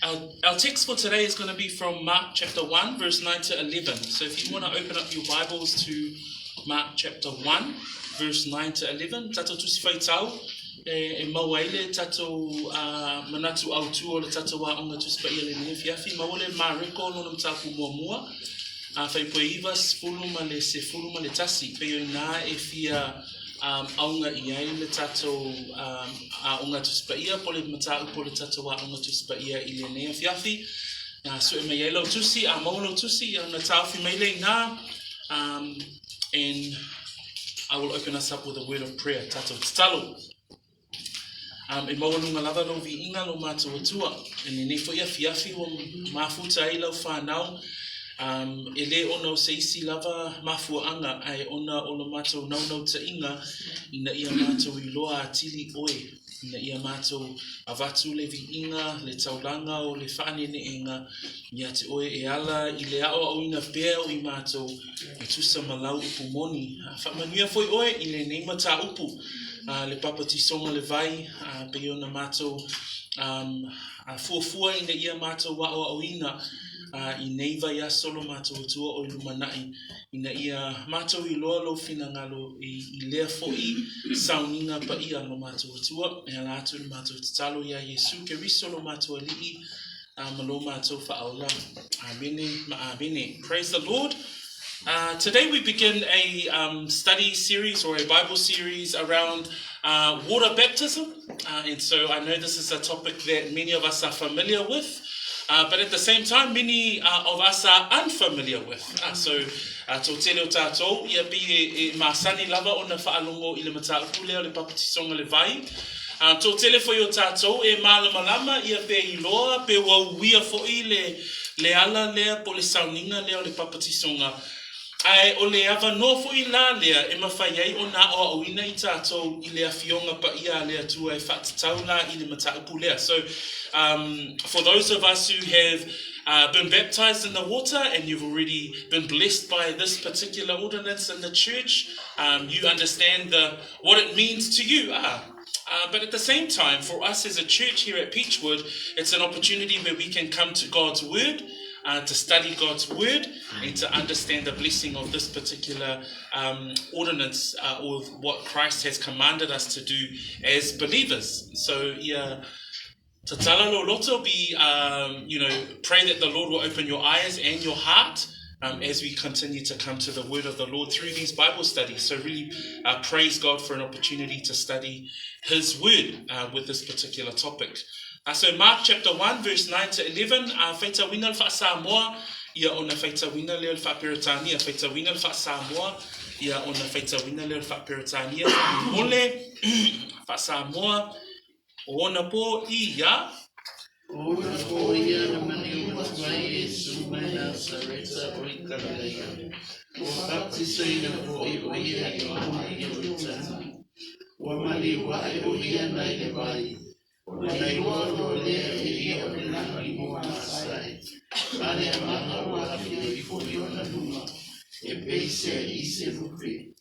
Our, our text for today is going to be from Mark chapter 1, verse 9 to 11. So if you want to open up your Bibles to Mark chapter 1, verse 9 to 11, tatou tusi faitau, e, e maua ai le tatou uh, manatu autu o le tatou aoga tusi paia lenei afiafi, maua le Mareko lona mataupu muamua, a faipue 9, 10 ma le 11, pei o ina e fia um, auga i ai le tatou um, aoga Tusi Paia po o le mataupu o le tatou aoga Tusi Paia i lenei afiafi. Uh, sue mai ai lau tusi, a maua lau tusi, ia ona taofi mai lea iina, um, and I will open us up with a word of prayer. Tatou tatalo. Um, e maualuga lava lou viiga lo matou Atua. I lenei foi afiafi ua mafuta ai lau fanau, um, e lē ona o se isi lava mafuaaga, ae ona o lo matou naunautaiga ina ia matou iloa atili oe, ina ia matou avatu le viiga, le taulaga o le faaneneega ia te oe e ala i le aoaoina pea o i matou e tusa ma lau upu moni. Faamanuia foi oe i lenei mataupu, le papatisoga le vai, pei ona matou fuafua ina ia matou aoaoina i nei vaiaso lo matou Atua o i lumanai, ina ia matou iloa lou finagalo i lea foi sauniga paia lo matou Atua. E ala atu i le matou tatalo iā Iesu Keriso lo matou Alii, ma lo matou Faaola. Amene ma amene. Praise the Lord. Uh, today we begin a um, study series or a Bible series around uh, water baptism. Uh, and so I know this is a topic that many of us are familiar with. Uh, but at the same time, many uh, of us are unfamiliar with. Uh, so, uh, tō tele o tātou, ia pi e, e masani lava ona whaalongo i le mataupu lea o le papatisonga le vai. Uh, tō tele foi o tātou e mālamalama ia pe iloa, pe ua uia foi le, le ala lea po o le sauniga lea o le papatisonga. Ae o le avanoa foi la lea e mafai ai ona aoaoina i tātou i le Afioga Paia a le Atua e faatatau la i le mataupu lea. So, um, for those of us who have uh, been baptized in the water and you've already been blessed by this particular ordinance in the church, um, you understand the, what it means to you. Ah. Uh, but at the same time, for us as a church here at Peachwood, it's an opportunity where we can come to God's Word, uh, to study God's Word, and to understand the blessing of this particular um, ordinance uh, or what Christ has commanded us to do as believers. So, yeah. Tatala lo loto be, um, you know, pray that the Lord will open your eyes and your heart um, as we continue to come to the word of the Lord through these Bible studies. So, really uh, praise God for an opportunity to study His word uh, with this particular topic. Uh, so, Mark chapter 1, verse 9 to 11, uh, faitauina le faa-Samoa, ia ona faitauina lea o le faa-Peretania, faitauina le faa-Samoa, ia ona faitauina lea o le faa-Peretania, faamolemole, faa-Samoa, O ona pō ia. O ona pō ia na maliu atu ai Iesu mai Nasareta o i Kalilaia, ua baptisaina foi o ia i Ioane i Ioritana. Ua maliu ae o ia mai le vai, ona iloa loa lea e ia o le lagi ua masae, ma le Agaga ua afio ifo i ona luma, e pei se i se lupe.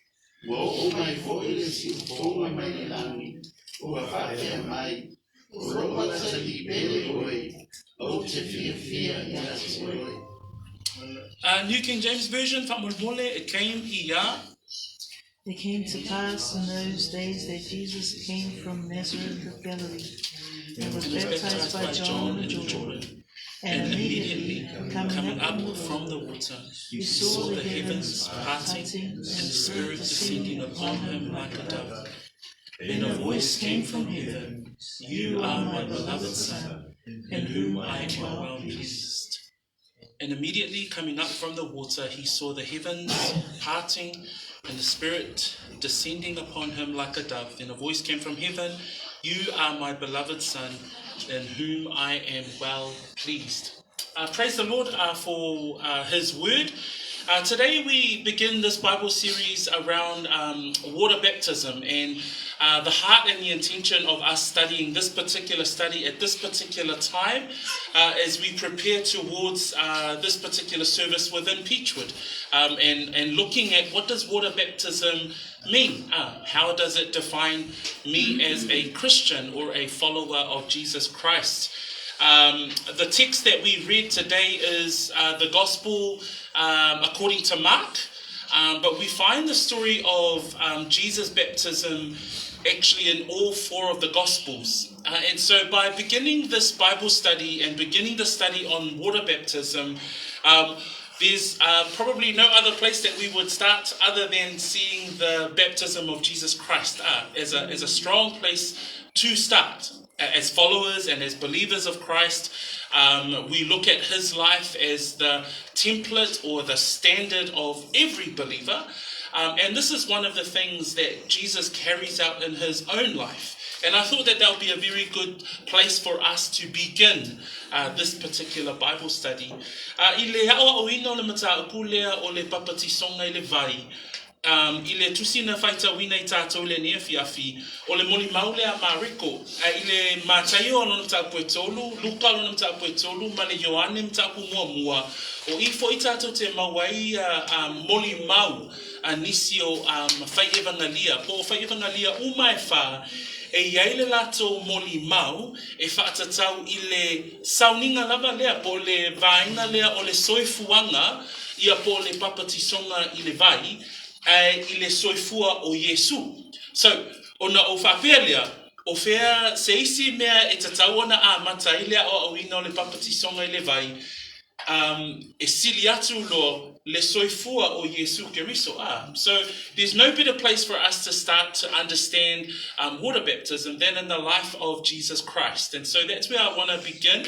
Ua oo mai foi le siufofoga mai le lagi, ua faapea mai, O lou Atalii pele oe, ou te fiafia ia te oe. Uh, New King James Version, faamolemole, it came ia. It came to pass in those days that Jesus came from Nazareth of Galilee and was baptized by John in the Jordan. And immediately coming up from the water, he saw the heavens parting and the Spirit descending upon him like a dove. And a voice came from heaven, You are my beloved Son, in whom I am well pleased. And immediately coming up from the water, he saw the heavens parting and the Spirit descending upon him like a dove. Then a voice came from heaven, You are my beloved Son, in whom I am well pleased. Uh, praise the Lord uh, for uh, His word. Uh, today we begin this Bible series around um, water baptism and uh, the heart and the intention of us studying this particular study at this particular time uh, as we prepare towards uh, this particular service within Peachwood um, and, and looking at what does water baptism mean? Uh, how does it define me as a Christian or a follower of Jesus Christ? Um, the text that we read today is uh, the Gospel um, according to Mark, um, but we find the story of um, Jesus' baptism actually in all four of the Gospels. Uh, and so by beginning this Bible study and beginning the study on water baptism, um, there's uh, probably no other place that we would start other than seeing the baptism of Jesus Christ uh, as, a, as a strong place to start. As followers and as believers of Christ, um, we look at his life as the template or the standard of every believer. Um, and this is one of the things that Jesus carries out in his own life. And I thought that that would be a very good place for us to begin uh, this particular Bible study. Uh, I le aʻoaʻoina o le mataupu lea o le papatisonga i le vai, um, i le tusi na faitauina i tātou i lenei afiafi, o le molimau lea a Mareko, a i le Mataio o lona mataupu e tolu, Luka o lona mataupu e tolu, ma le Ioane mataupu muamua, o i foʻi tātou te mau ai a, a molimau a nisi o um, fai evangalia, po o fai evangalia uma e whā, e i ai le latou molimau e faatatau i le sauniga lava lea po o le vaega lea o le soifuaga ia po o le papatisoga i le vai ae i le soifua o Iesu. So, ona ou faapea lea, o fea se isi mea e tatau ona amata ai le aoaoina o le papatisoga i le vai, um, e sili atu lo le soifua o Iesu Keriso. Ah, so there's no better place for us to start to understand um, water baptism than in the life of Jesus Christ. And so that's where I want to begin.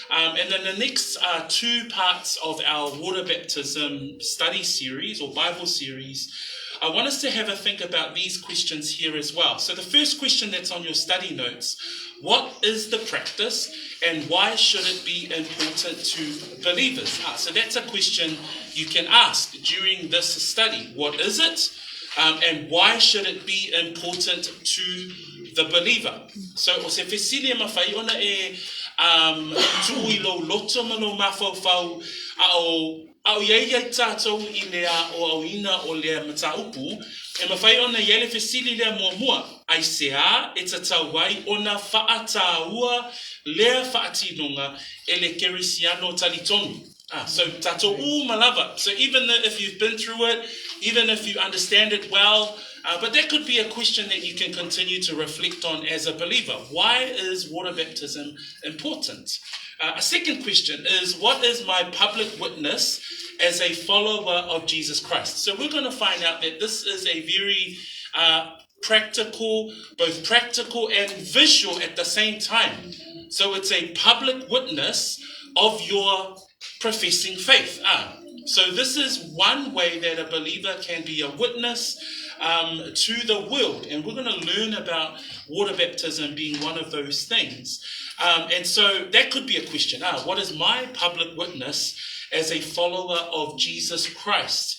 Um, and then the next uh, two parts of our water baptism study series or Bible series, I want us to have a think about these questions here as well. So the first question that's on your study notes, what is the practice and why should it be important to believers? Ah, so that's a question you can ask during this study. What is it? Um, and why should it be important to the believer? So, o se fesili e mawhai ona e um, tuu i lou loto ma lou mafaufau a o a o iai ai tātou i le aoaoina o lea mataupu, e mawhai ona i ai le fesili lea muamua, aisea e tatau ai ona faatāua lea faatinoga e le kerisiano talitonu. Ah, so tātou uma lava. So even if you've been through it, even if you understand it well, uh, but that could be a question that you can continue to reflect on as a believer. Why is water baptism important? Uh, a second question is, what is my public witness as a follower of Jesus Christ? So we're going to find out that this is a very uh, practical, both practical and visual at the same time. So it's a public witness of your professing faith. Ah, so this is one way that a believer can be a witness um, to the world. And we're going to learn about water baptism being one of those things. Um, and so that could be a question. Ah, what is my public witness as a follower of Jesus Christ?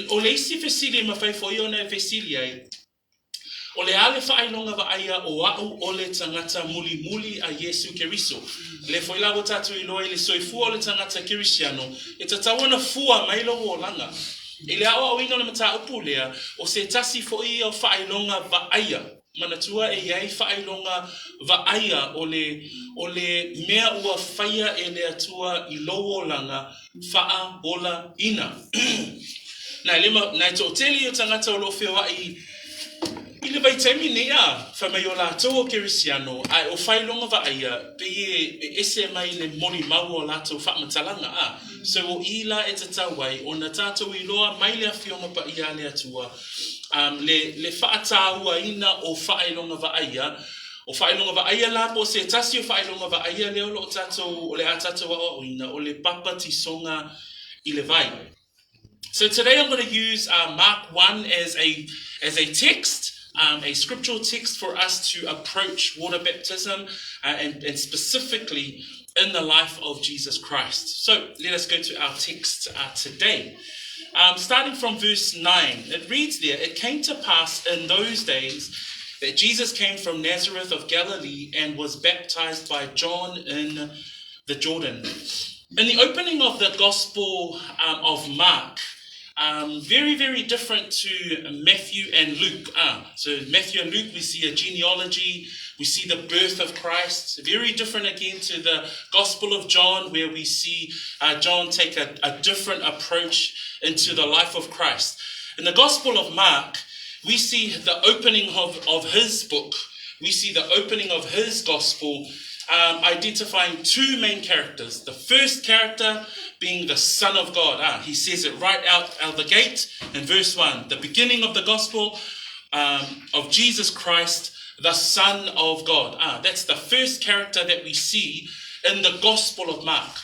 O le isi fesili e mafai foi ona e fesili ai, O le a le faailoga vaaia o a'u o le tagata mulimuli a Iesu Keriso? Lea foi la ua tatou iloa i le soifua o le tagata Kerisiano, e tatau ona fua mai lou olaga. I le aoaoina o le mataupu lea, o se tasi foi ia o faailoga vaaia. Manatua e i ai faailoga vaaia o le, o le mea ua faia e le Atua i lou olaga faaolaina. Nai lima, nai toʻatele ia o tagata o lo o feoaʻi i le vaitaimi nei a fai mai o latou o Kerisiano ae o faailoga vaaia pei e ese mai le molimau o latou faamatalaga a. So o i la e tatau ai ona tatou iloa mai le Afioga Paia a le Atua um, le, le faatāuaina o faailoga vaaia O faailoga vaaia la po o se tasi o faailoga vaaia lea o lo o tatou, o le a tatou aoaoina, o le papatisoga i le vai. So today I'm going to use uh, Mark 1 as a, as a text, um, a scriptural text for us to approach water baptism uh, and, and specifically in the life of Jesus Christ. So let us go to our text uh, today. Um, starting from verse 9, it reads there, It came to pass in those days that Jesus came from Nazareth of Galilee and was baptized by John in the Jordan. In the opening of the Gospel um, of Mark, um, very, very different to Matthew and Luke. Ah, so Matthew and Luke, we see a genealogy. We see the birth of Christ, very different again to the Gospel of John, where we see uh, John take a, a different approach into the life of Christ. In the Gospel of Mark, we see the opening of, of his book, we see the opening of his gospel um, identifying two main characters. The first character being the Son of God. Ah, he says it right out, out the gate in verse 1. The beginning of the gospel um, of Jesus Christ, the Son of God. Ah, that's the first character that we see in the Gospel of Mark.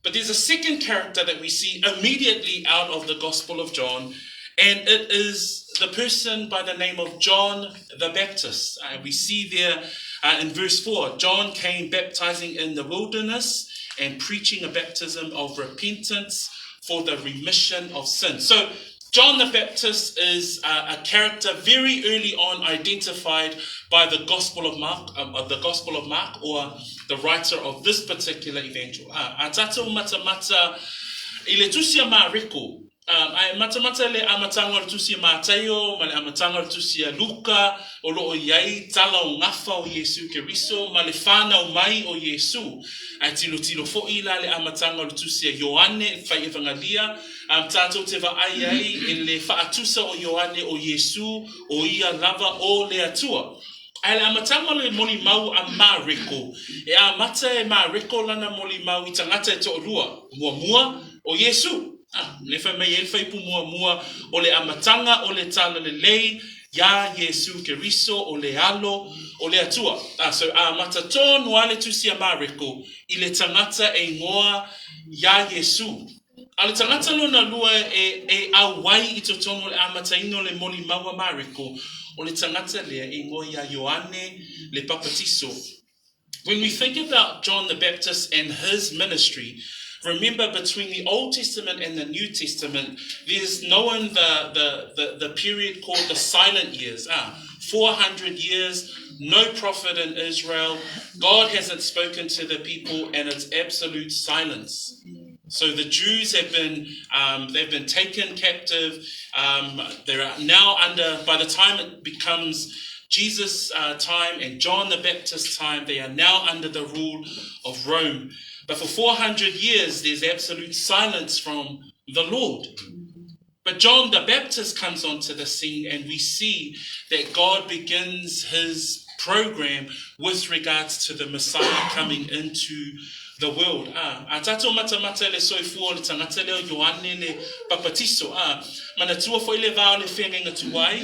But there's a second character that we see immediately out of the Gospel of John, and it is the person by the name of John the Baptist. Uh, we see there uh, in verse 4 John came baptizing in the wilderness and preaching a baptism of repentance for the remission of sin. So, John the Baptist is a, a character very early on identified by the Gospel of Mark, um, the Gospel of Mark, or the writer of this particular evangel. Uh, a tātou matamata i le tusi a Mareko, um, ai matamata le amatanga o le tusi a Mataio, ma le amatanga o le tusi a Luka, o loo i ai tala o gafa o Iesu Keriso ma le whanau mai o Iesu. Ae tilotilo foʻi la le amataga o le Tusi a Ioane le fai Evangalia, a tatou te vaai ai i le faatusa o Ioane o Iesu o ia lava o le Atua. Ae le amataga o le molimau a Mareko, e amata e Mareko lana molimau i tagata e toalua, muamua, o Iesu. A, le fai mai ai le faaiupu muamua o le amataga o le Talalelei iā Iesu Keriso o le Alo o le Atua. A, so amata tonu a le Tusi a Mareko i le tagata e ingoa iā Iesu. A o le tagata lona lua e, e auai i totonu o le amataina o le molimau a Mareko, o le tagata lea e ingoa iā Ioane le Papatiso. When we think about John the Baptist and his ministry, remember between the Old Testament and the New Testament, there's known the, the, the, the period called the silent years. Ah, 400 years, no prophet in Israel. God hasn't spoken to the people, and it's absolute silence. So the Jews have been um, they've been taken captive. Um, they're now under. By the time it becomes Jesus' uh, time and John the Baptist's time, they are now under the rule of Rome. But for 400 years, there's absolute silence from the Lord. But John the Baptist comes onto the scene, and we see that God begins his program with regards to the Messiah coming into the world. Ā, a tātou matamata le soifua o le tangata lea o Ioane le Papatiso, ā, manatua foi le vā o le wheangaiga tuai,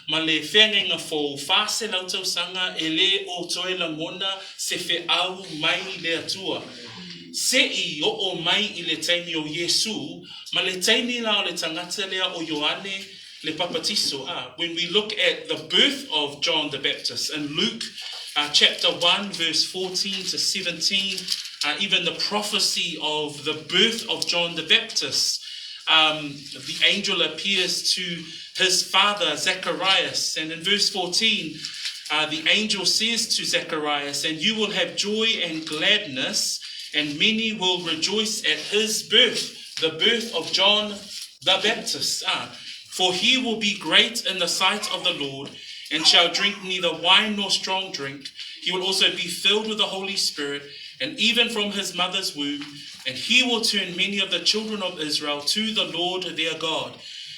ma le wheangaiga fou, 400 tausaga e lē o toe lagona se feau mai le Atua. Seʻi oo mai i le taimi o Iesū, ma le taimi la o le tagata lea o Ioane le Papatiso. Ā, when we look at the birth of John the Baptist in Luke uh, chapter 1 verse 14 to 17, uh, even the prophecy of the birth of John the Baptist, um, the angel appears to his father Zacharias. And in verse 14, uh, the angel says to Zacharias, And you will have joy and gladness, and many will rejoice at his birth, the birth of John the Baptist. Ah, for he will be great in the sight of the Lord, and shall drink neither wine nor strong drink. He will also be filled with the Holy Spirit, and even from his mother's womb, and he will turn many of the children of Israel to the Lord their God.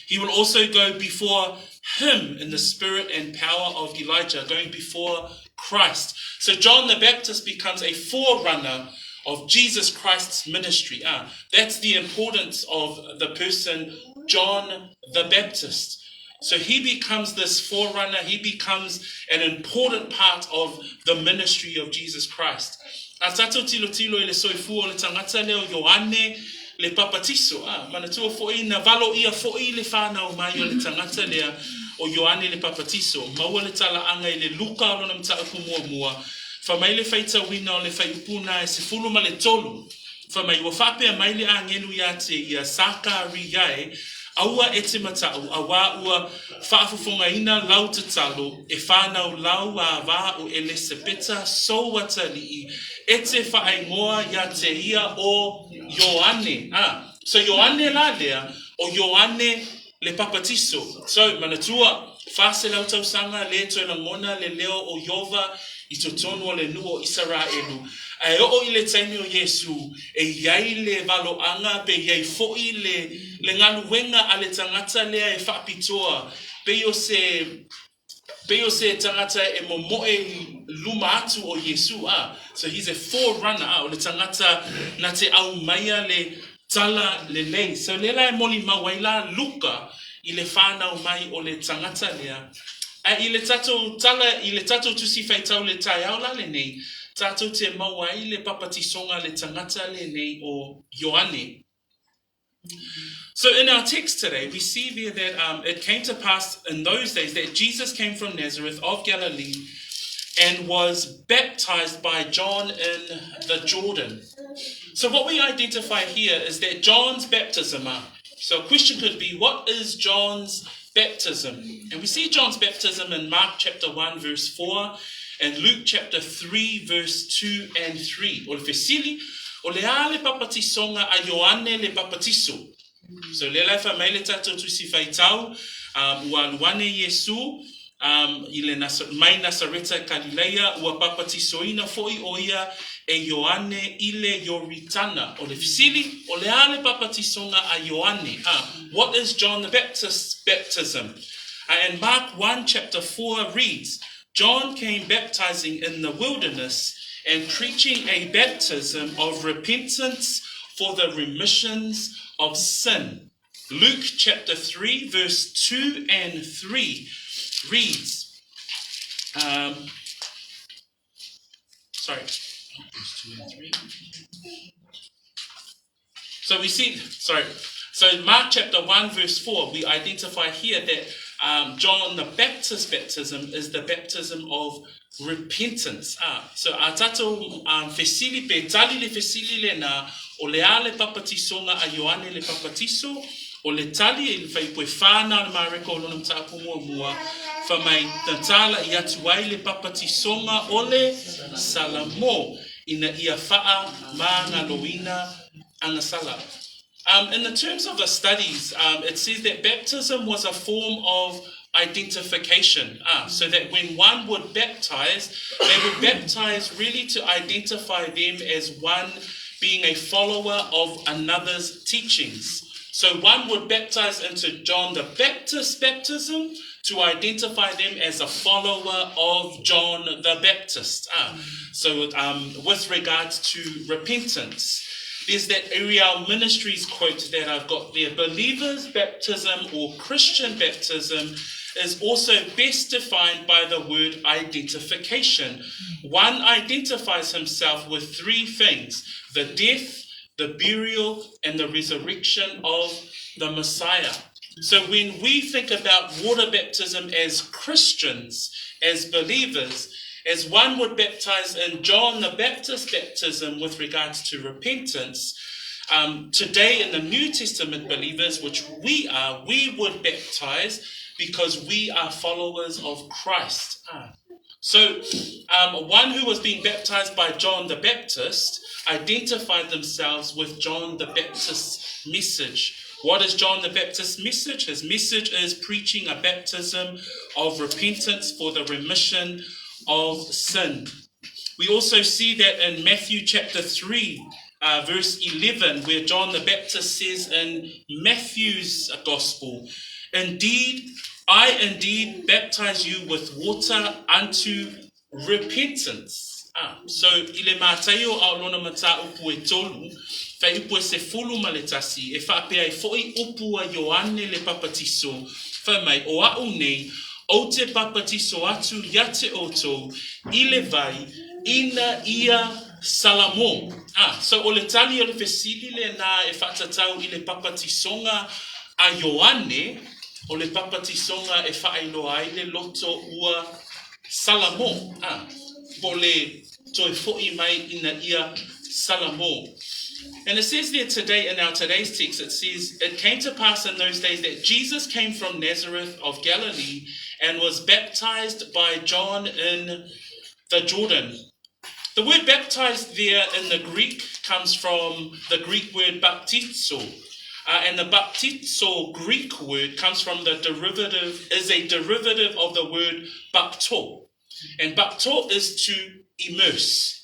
He will also go before him in the spirit and power of Elijah, going before Christ. So John the Baptist becomes a forerunner of Jesus Christ's ministry. Ah, that's the importance of the person John the Baptist. So he becomes this forerunner, he becomes an important part of the ministry of Jesus Christ. A tātou tilotilo i le soifua o le tagata lea o Ioane le Papatiso, a manatua foʻi na valoia foʻi le whanau mai o le tagata lea o Ioane le Papatiso, maua le talaaga i le Luka o lona mataupu muamua, fai mai le faitauina o le faaiupu na e 13, Fai mai, ua faapea mai le agelu iā te ia Sakaria e, Aua e te mataʻu, auā ua faafofogaina lau tatalo, e whanau lau ā vā o Elesapeta sou atalii, e te whaaingoa iā te ia o Ioane. Ā, so Ioane la lea, o Ioane le Papatiso. So, manatua, 400 tausaga le toe lagona le leo o Iova. I totonu o le nuu o Isaraelu, a e oo i le taimi o Iesu, e i ai le valoaga pe i ai foi le, le galuega a le tagata lea e faapitoa, pei o se, pei o se tagata e momoe i luma atu o Iesu, a. So he's a forerunner, a, o le tagata na te aumaia le tala lelei. So lea la e molimau ai la Luka i le whanau mai o le tagata lea. A i le tatou tala, i le tatou tusi faitau le taeao la lenei, tatou te maua ai le papatisoga a le tagata lenei o Ioane. So in our text today, we see there that it came to pass in those days that Jesus came from Nazareth of Galilee and was baptized by John in the Jordan. So what we identify here is that John's baptism, so a question could be, what is John's baptism? And we see John's baptism in Mark chapter 1 verse 4 and Luke chapter 3 verse 2 and 3. O le fesili, o le a le papatisoga a Ioane le papatiso? So lea la e fai mai le tatou Tusi Faitau, ua alu ane Iesu i le mai Nasareta i Kalileia, ua papatisoina foi o ia e Ioane i le Ioritana. O le fesili, o le a le papatisoga a Ioane? What is John the Baptist's baptism? And Mark 1 chapter 4 reads, John came baptizing in the wilderness and preaching a baptism of repentance for the remissions of sin. Luke chapter 3, verse 2 and 3 reads, sorry, verse 2 and 3. So we see, sorry, so Mark chapter 1 verse 4, we identify here that John the Baptist baptism is the baptism of repentance. So a tatou fesili pe tali le fesili lena, o le a le papatisoga a Ioane le papatiso, o le tali i le fuaiupu e fa na o le Mareko o lona mataupu muamua, fai mai na tāla'i atu ai le papatisoga o le salamo ina ia faamagaloina agasala. In the terms of the studies, it says that baptism was a form of identification, so that when one would baptize, they would baptize really to identify them as one being a follower of another's teachings. So one would baptize into John the Baptist's baptism to identify them as a follower of John the Baptist. So with regards to repentance, there's that Ariel Ministries quote that I've got there. Believers' baptism or Christian baptism is also best defined by the word identification. One identifies himself with three things: the death, the burial, and the resurrection of the Messiah. So when we think about water baptism as Christians, as believers, as one would baptize in John the Baptist baptism with regards to repentance, today in the New Testament believers, which we are, we would baptize because we are followers of Christ. So one who was being baptized by John the Baptist identified themselves with John the Baptist's message. What is John the Baptist's message? His message is preaching a baptism of repentance for the remission of sin. We also see that in Matthew chapter 3, verse 11, where John the Baptist says in Matthew's gospel, Indeed, I indeed baptize you with water unto repentance. So i le Mataio a o lona mataupu e tolu, fuaiupu e sefulu ma le tasi, e faapea ai foi upu a Ioane le Papatiso, fai mai, O a'u nei, ou te papatiso atu ia te outou i le vai, ina ia salamo. So o le tali o le fesili lenā e faatatau i le papatisoga a Ioane, o le papatisoga e faailoa ai le loto ua salamo, po o le toe fo'i mai ina ia salamo. And it says there today, in our today's text, it says, It came to pass in those days that Jesus came from Nazareth of Galilee and was baptized by John in the Jordan. The word baptized there in the Greek comes from the Greek word baptizo. And the baptizo Greek word comes from the derivative, is a derivative of the word bapto. And bapto is to immerse.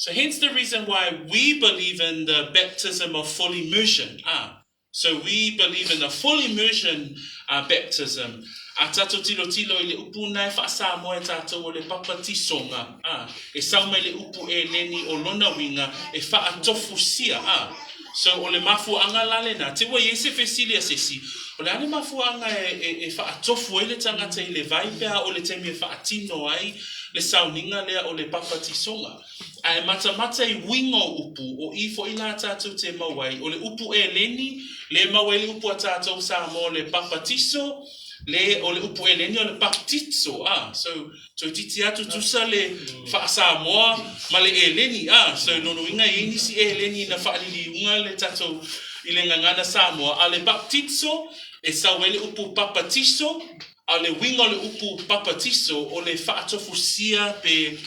So hence the reason why we believe in the baptism of full immersion. Ah, so we believe in the full immersion uh, baptism. A tātou tilotilo i le upu nā e whaasamoa e tātou o le papatisonga. Ah, e sau mai le upu e leni o lona winga e whaatofusia. Ah, so o le mafuaanga la lena. Te ua i ai se fesili a se isi, o le a le mafuaanga e, e, e whaatofu ai le tangata i le vai pea o le taimi e whaatino ai le sauniga lea o le papatisonga. A e matamata i uiga o upu, o i foʻi la tatou te mau ai, o le upu Eleni, le mau ai le upu a tatou Samoa o le papatiso, le o le upu Eleni o le baptizo, a. So, toeitiiti lava tutusa le faa-Samoa ma le Eleni, a. So, lona uiga e i ai nisi Eleni na faaliliuga le tatou i le gagana Samoa, a o le baptizo, e sau ai le upu papatiso, A o le uiga o le upu papatiso, o le faatofusia pe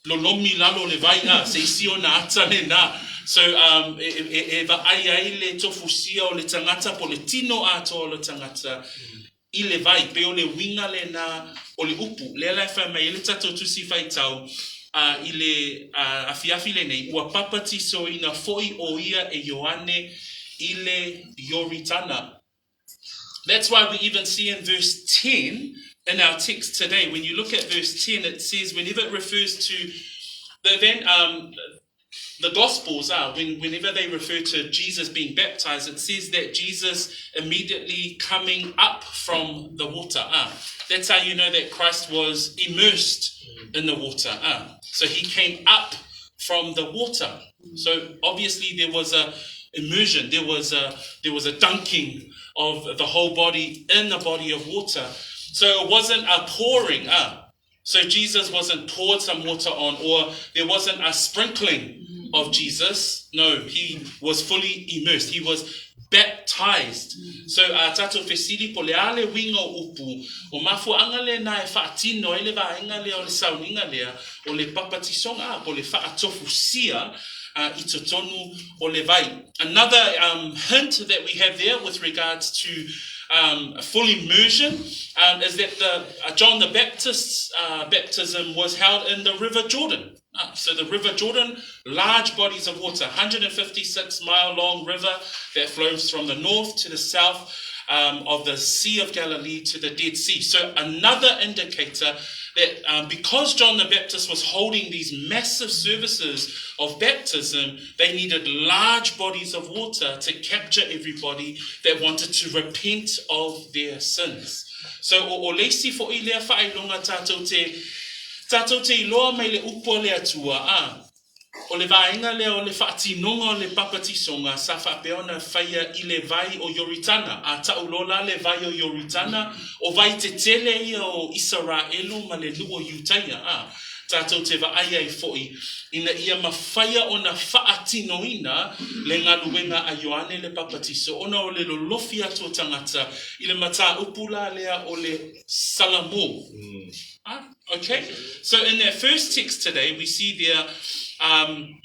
lolomi i lalo o le vai, a, se isi ona ata lena. So, um, e, e, e vaai ai le tofusia o le tagata po o le tino atoa o le tagata i le vai, pei o le uiga lena o le upu. Lea la e fai mai ai le tatou Tusi Faitau, a, i le a, afiafi lenei, ua papatisoina foi o ia e Ioane i le Ioritana. That's why we even see in verse 10 in our text today, when you look at verse 10, it says, whenever it refers to the event, um, the Gospels are, when, whenever they refer to Jesus being baptized, it says that Jesus immediately coming up from the water. Ah, that's how you know that Christ was immersed in the water. Ah, so he came up from the water. So obviously there was a immersion, there was a there was a dunking of the whole body in the body of water. So it wasn't a pouring up. So Jesus wasn't poured some water on, or there wasn't a sprinkling of Jesus. No, he was fully immersed. He was baptized. So a tātou fesili po le a le uiga o upu, o mafuaanga lena e faatino ai le vaega lea o le sauniga lea, o le papatisoga, a po le faatofusia uh, i totonu o le vai. Another um, hint that we have there with regards to um, full immersion um, is that the, uh, John the Baptist's uh, baptism was held in the River Jordan. Ah, so the River Jordan, large bodies of water, 156 mile long river that flows from the north to the south um, of the Sea of Galilee to the Dead Sea. So another indicator that um, because John the Baptist was holding these massive services of baptism, they needed large bodies of water to capture everybody that wanted to repent of their sins. So o, o le isi foʻi lea faailoga tatou te Tatou te iloa mai le upu a le Atua, a, o le vaega lea o le faatinoga o le papatisoga sa faapea ona faia i le vai o Ioritana, a ta'u loa la le vai o Ioritana, o vai tetele ia o Isaraelu ma le nuu o Iutaia, a, tatou te vaai ai foʻi, ina ia mafaia ona faatinoina le galuega a Ioane le Papatiso, ona o le lolofi atu o tagata i le mataupu la lea o le Salamo. Ah, okay. So in that first text today, we see there um,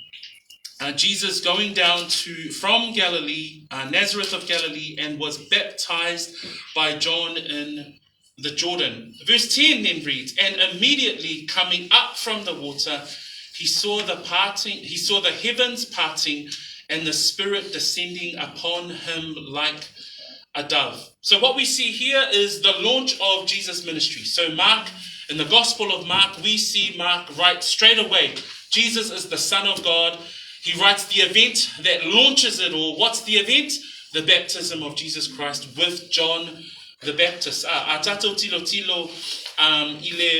uh, Jesus going down to from Galilee, uh, Nazareth of Galilee, and was baptized by John in the Jordan. Verse 10 then reads, And immediately coming up from the water, he saw the parting, he saw the heavens parting and the Spirit descending upon him like a dove. So what we see here is the launch of Jesus' ministry. So Mark, in the Gospel of Mark, we see Mark write straight away, Jesus is the Son of God. He writes the event that launches it all. What's the event? The baptism of Jesus Christ with John the Baptist. A, a tātou tilotilo um, i, le,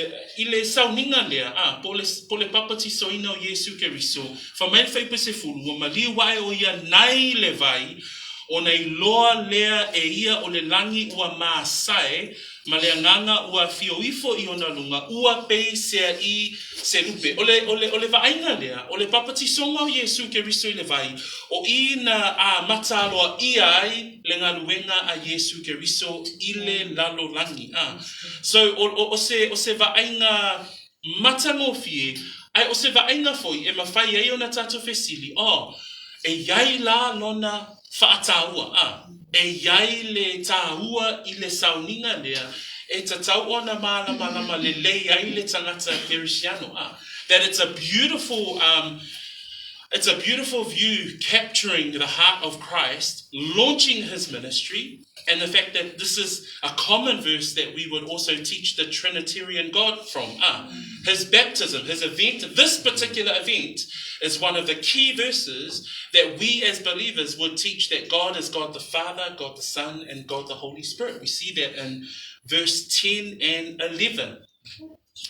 i le sauniga lea, a, po le, po le papatisoina o Iesu Keriso, fa mai le fuaipesefulu, ua maliu ae o ia nai le vai, ona iloa lea e ia o le lagi ua masae, ma le agaga ua afio ifo i ona luga, ua pei sea i se lupe. O le, o le, o le vaaiga lea, o le papatisoga o Iesu Keriso i le vai, o i na amata aloaia ai le galuega a Iesu Keriso i le lalolagi. A. So, o, o, o se, o se vaaiga matagofie, ae o se vaaiga foi e mafai ai ona tatou fesili, oh, e i ai la lona faataua, a, e i ai le tāua i le sauniga lea e tatau ona mālamalama lelei ai le tagata Kerisiano, ah, that it's a beautiful um, it's a beautiful view capturing the heart of Christ, launching his ministry, and the fact that this is a common verse that we would also teach the Trinitarian God from. Ah, his baptism, his event, this particular event is one of the key verses that we as believers would teach that God is God the Father, God the Son, and God the Holy Spirit. We see that in verse 10 and 11.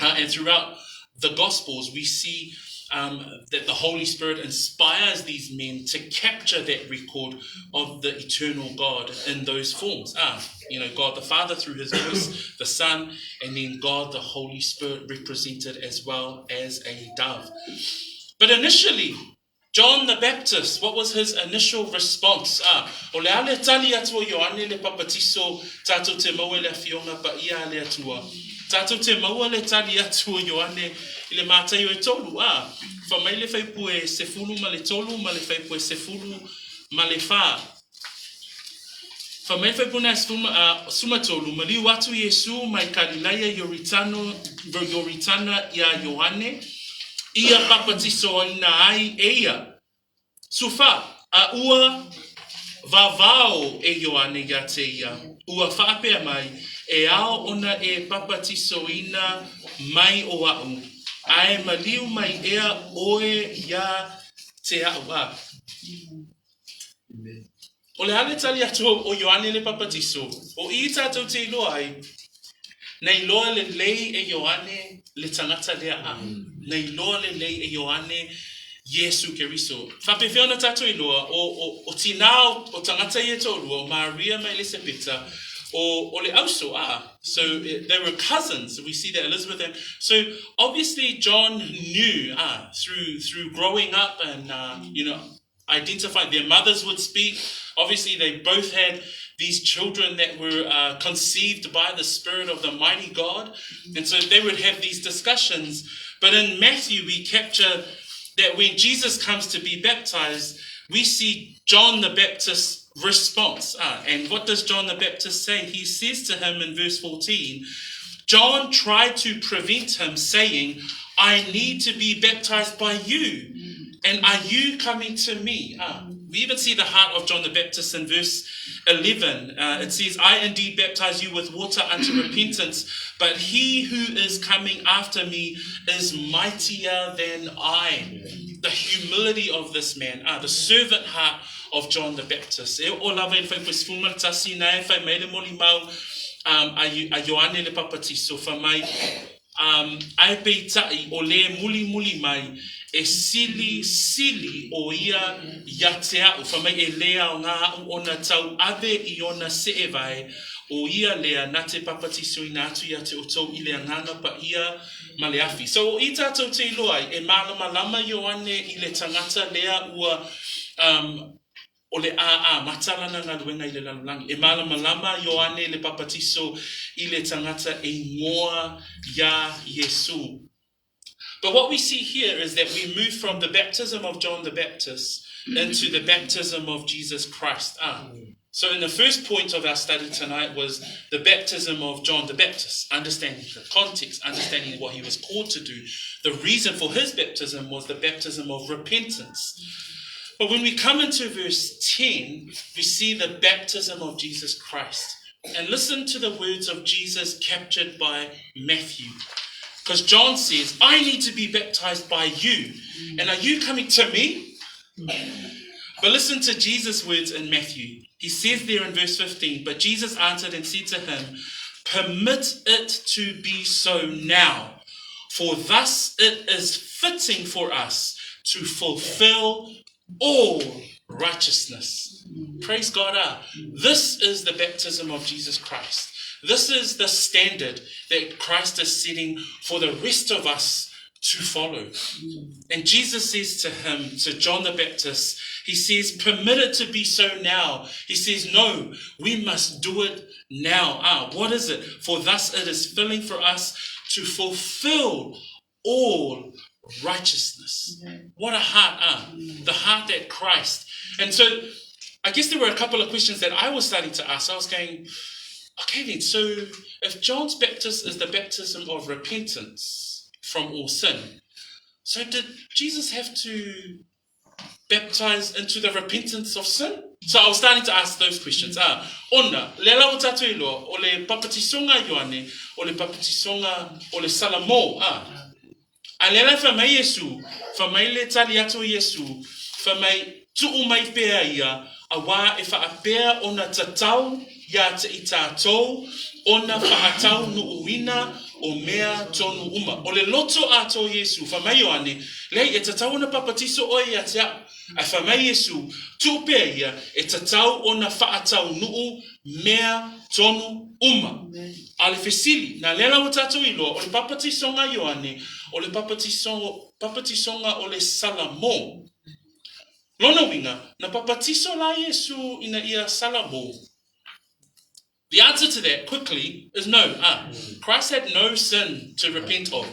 Uh, and throughout the Gospels, we see um, that the Holy Spirit inspires these men to capture that record of the eternal God in those forms. Ah, you know, God the Father through his voice, the Son, and then God the Holy Spirit represented as well as a dove. But initially, John the Baptist, what was his initial response? Ah, o le a le tali atu o Ioane le Papatiso, tātou te maua i le Afioga Paia a le Atua. Tātou te maua le tali atu o Ioane i le Mataio e tolu, ā, fa mai le faipue 13 ma le faipue 14. Fa mai le faipue na 13, maliu atu Iesu mai Kalilaia Ioritano, Ioritana iā Ioane, ia papatisoina ai e ia. Sufa, a ua vavao e Ioane iā te ia, ua faapea mai, E ao ona e papatisoina mai o aʻu, a e maliu mai ea oe iā te aʻu. A. O le a le tali atu o Ioane le Papatiso, o i tātou te iloa ai, na iloa lelei e Ioane le tagata lea a, na iloa lelei e Ioane Iesu Keriso. Faapefea ona tātou iloa, o, o, o tinā o, o tagata ia e toalua, o Maria ma Elisapeta, o, o le auso, a. So they were cousins. We see that Elizabeth and so obviously John knew ah, through through growing up and uh, you know identified. Their mothers would speak. Obviously, they both had these children that were uh, conceived by the Spirit of the mighty God. And so they would have these discussions. But in Matthew, we capture that when Jesus comes to be baptized, we see John the Baptist's response. Ah, and what does John the Baptist say? He says to him in verse 14, John tried to prevent him, saying, I need to be baptized by you. And are you coming to me? Ah, we even see the heart of John the Baptist in verse 11. Uh, it says, I indeed baptize you with water unto repentance, but he who is coming after me is mightier than I. The humility of this man, ah, the servant heart of John the Baptist. E o lava i le whai sefulu ma le tasi, na e whai mai le moli mau um, a, a Ioane le Papatiso, wha mai, Um, ae peitai, o le mulimuli mai, e sili, sili o ia ia te aʻu, fa mai e le aoga aʻu ona tau ave i ona seʻevae, o ia lea na te papatisoina atu ia te outou i le Agaga Paia ma le afi. So o i tatou te iloa ai, e malamalama Ioane i le tagata lea ua, um, o le a amata lana galuega i le lalolagi. E malamalama Ioane le Papatiso i le tagata e igoa iā Iesu. But what we see here is that we move from the baptism of John the Baptist into the baptism of Jesus Christ. Ah. So in the first point of our study tonight was the baptism of John the Baptist, understanding the context, understanding what he was called to do. The reason for his baptism was the baptism of repentance. But when we come into verse 10, we see the baptism of Jesus Christ. And listen to the words of Jesus captured by Matthew. Because John says, I need to be baptized by you. And are you coming to me? But listen to Jesus' words in Matthew. He says there in verse 15, But Jesus answered and said to him, Permit it to be so now, for thus it is fitting for us to fulfill all righteousness. Praise God. Ah, this is the baptism of Jesus Christ. This is the standard that Christ is setting for the rest of us to follow. And Jesus says to him, to John the Baptist, he says, Permit it to be so now. He says, No, we must do it now. Ah, what is it? For thus it is filling for us to fulfill all righteousness. What a heart, ah, the heart that Christ. And so I guess there were a couple of questions that I was starting to ask. I was going, Okay then, so if John's baptism is the baptism of repentance from all sin, so did Jesus have to baptize into the repentance of sin? So I was starting to ask those questions. Ah, ona, lea la ua tātou iloa, o le papatisonga a Ioane, o le papatisonga o le Salamo, ah. A lea la e fai mai Iesu, fai mai le tali atu o Iesu, fai mai, Tuu mai pea ia, auā e faapea ona tatau iā te i tātou ona whaataunuuina o mea tonu uma. O le loto atoa o Iesu, fai mai Ioane, leai, e tatau ona papatiso oe ia te a'u. Ae fai mai Iesu, Tuu pea ia, e tatau ona faataunuu mea tonu uma. A o le fesili, na lea la ua tatou iloa, o le papatisoga a Ioane, o le papatisoga o le Salamo. Lona uiga, na papatiso la Iesu ina ia Salamo? The answer to that, quickly, is no. Ah, Christ had no sin to repent of.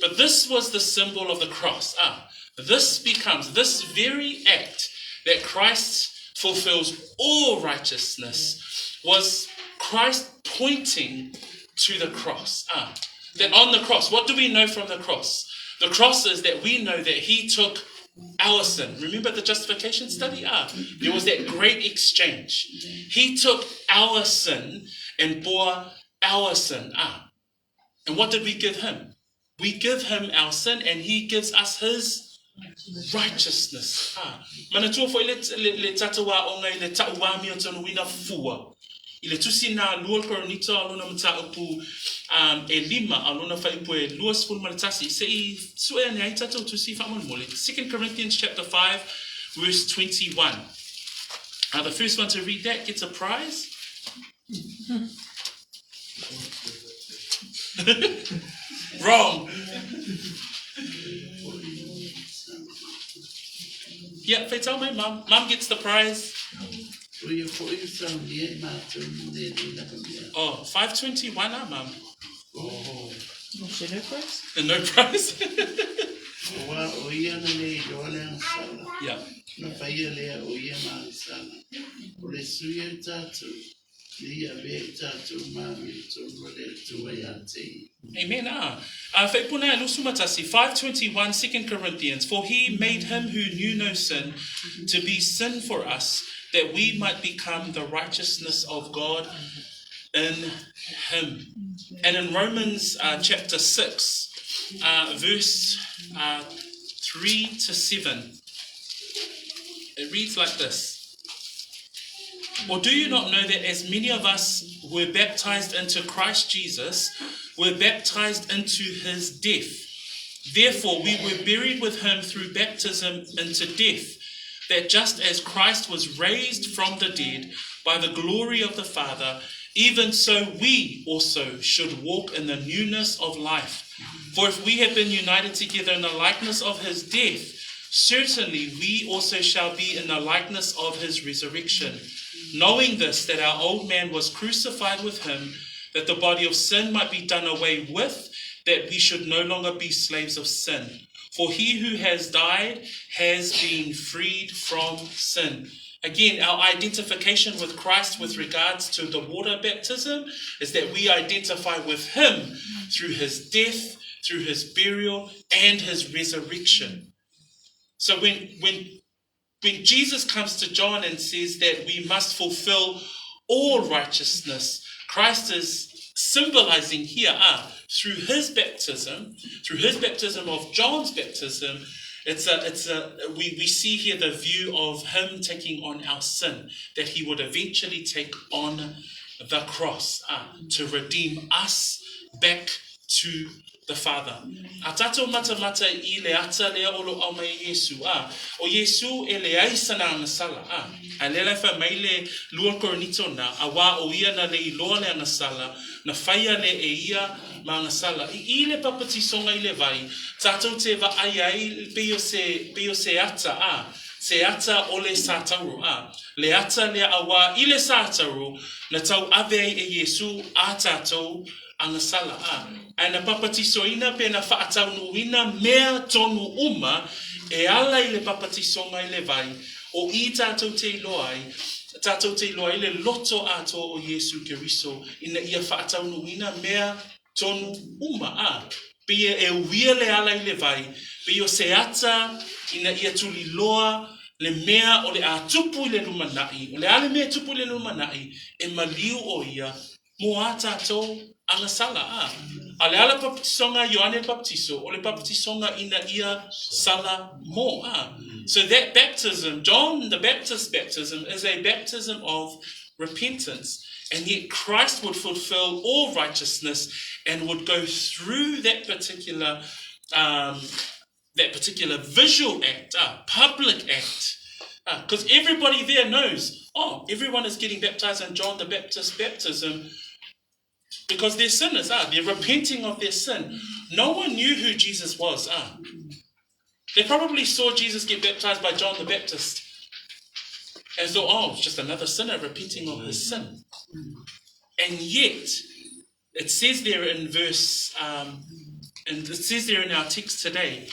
But this was the symbol of the cross. Ah, this becomes, this very act that Christ fulfills all righteousness was Christ pointing to the cross. Ah, that on the cross, what do we know from the cross? The cross is that we know that he took our sin. Remember the justification study? Ah, there was that great exchange. He took our sin and bore our sin. Ah. And what did we give him? We give him our sin and he gives us his righteousness. Ah. Manatua foʻi le, le, le tatou aoga i le taʻu āmiotonuina fua. I le tusi na lua Korinito a lona mataupu um, e lima a lona faaiupu e 21, se i sue ane ai tatou tusi faamolemole. 2 Corinthians chapter 5 verse 21. The first one to read that gets a prize. Wrong. Yeah, whaitau mai, mum. Mum gets the prize. O ia foʻi e saunia i mātou mo lenei lava mea. Oh, 521 ah, mum. Oh. Oh, so no prize? No prize. Auā o ia na le iloa le agasala. Yeah. Na faia lea o ia ma agasala. O le sui ai tātou, ne i avea i tātou ma amiotonu a le Atua iā te ia. Amen. Ah. Whaipuna e lusumatasi, 521 2 Corinthians, For he made him who knew no sin to be sin for us, that we might become the righteousness of God in him. And in Romans uh, chapter 6, uh, verse uh, 3 to 7, it reads like this. Or do you not know that as many of us were baptized into Christ Jesus, were baptized into his death? Therefore, we were buried with him through baptism into death, that just as Christ was raised from the dead by the glory of the Father, even so we also should walk in the newness of life. For if we have been united together in the likeness of his death, certainly we also shall be in the likeness of his resurrection. Knowing this, that our old man was crucified with him, that the body of sin might be done away with, that we should no longer be slaves of sin. For he who has died has been freed from sin. Again, our identification with Christ with regards to the water baptism is that we identify with him through his death, through his burial, and his resurrection. So when, when, when Jesus comes to John and says that we must fulfill all righteousness, Christ is symbolizing here, ah, through his baptism, through his baptism of John's baptism, it's a, it's a, we, we see here the view of him taking on our sin, that he would eventually take on the cross ah, to redeem us back to the Father. A tātou matamata i le ata lea o lo au mai e Iesu, ā, o Iesu e leai sana agasala, ā, a lea la e whai mai le lua Korinito na, auā o ia na le iloa le agasala, na whaia le e ia ma agasala. I i le papatisonga i le vai, tātou te vaai ai pei o se, pei o se ata, ā, se ata o le sātauro, ā, le ata lea auā i le sātauro na tau ave ai e Iesu ā tātou agasala, ā, ae na papatisoina pe na faataunuuina mea tonu uma e ala i le papatisonga i le vai, o i tātou te iloa ai, Tātou te iloa ai le loto atoa o Iesu Keriso ina ia faataunuuina mea tonu uma, ā, pei e uia le ala i le vai, pei o se ata ina ia tuliloa le mea o le a tupu i le lumanai, o le a le mea e tupu i le lumanai, e maliu ʻo ia mō ā tātou agasala, ā. A o le a le papatisoga a Ioane le Papatiso, o le papatisoga ina ia sala mō, ā. So that baptism, John the Baptist's baptism, is a baptism of repentance. And yet Christ would fulfill all righteousness and would go through that particular um, that particular visual act, uh, public act, because uh, everybody there knows, oh, everyone is getting baptized in John the Baptist baptism because they're sinners, ah, they're repenting of their sin. No one knew who Jesus was, ah. They probably saw Jesus get baptized by John the Baptist and thought, oh, it's just another sinner repenting of his sin. And yet, it says there in verse, um, and it says there in our text today,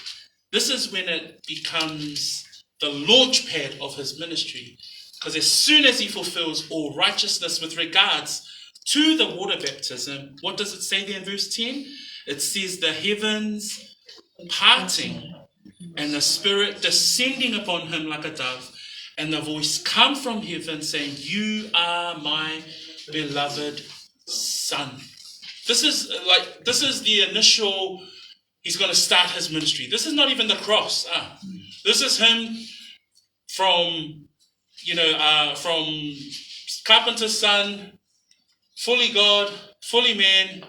this is when it becomes the launch pad of his ministry. Because as soon as he fulfills all righteousness with regards to the water baptism, what does it say there in verse 10? It says the heavens parting and the Spirit descending upon him like a dove, and the voice come from heaven saying, You are my beloved Son. This is like this is the initial he's going to start his ministry. This is not even the cross. Ah. This is him from you know, uh, from carpenter's son, fully God, fully man.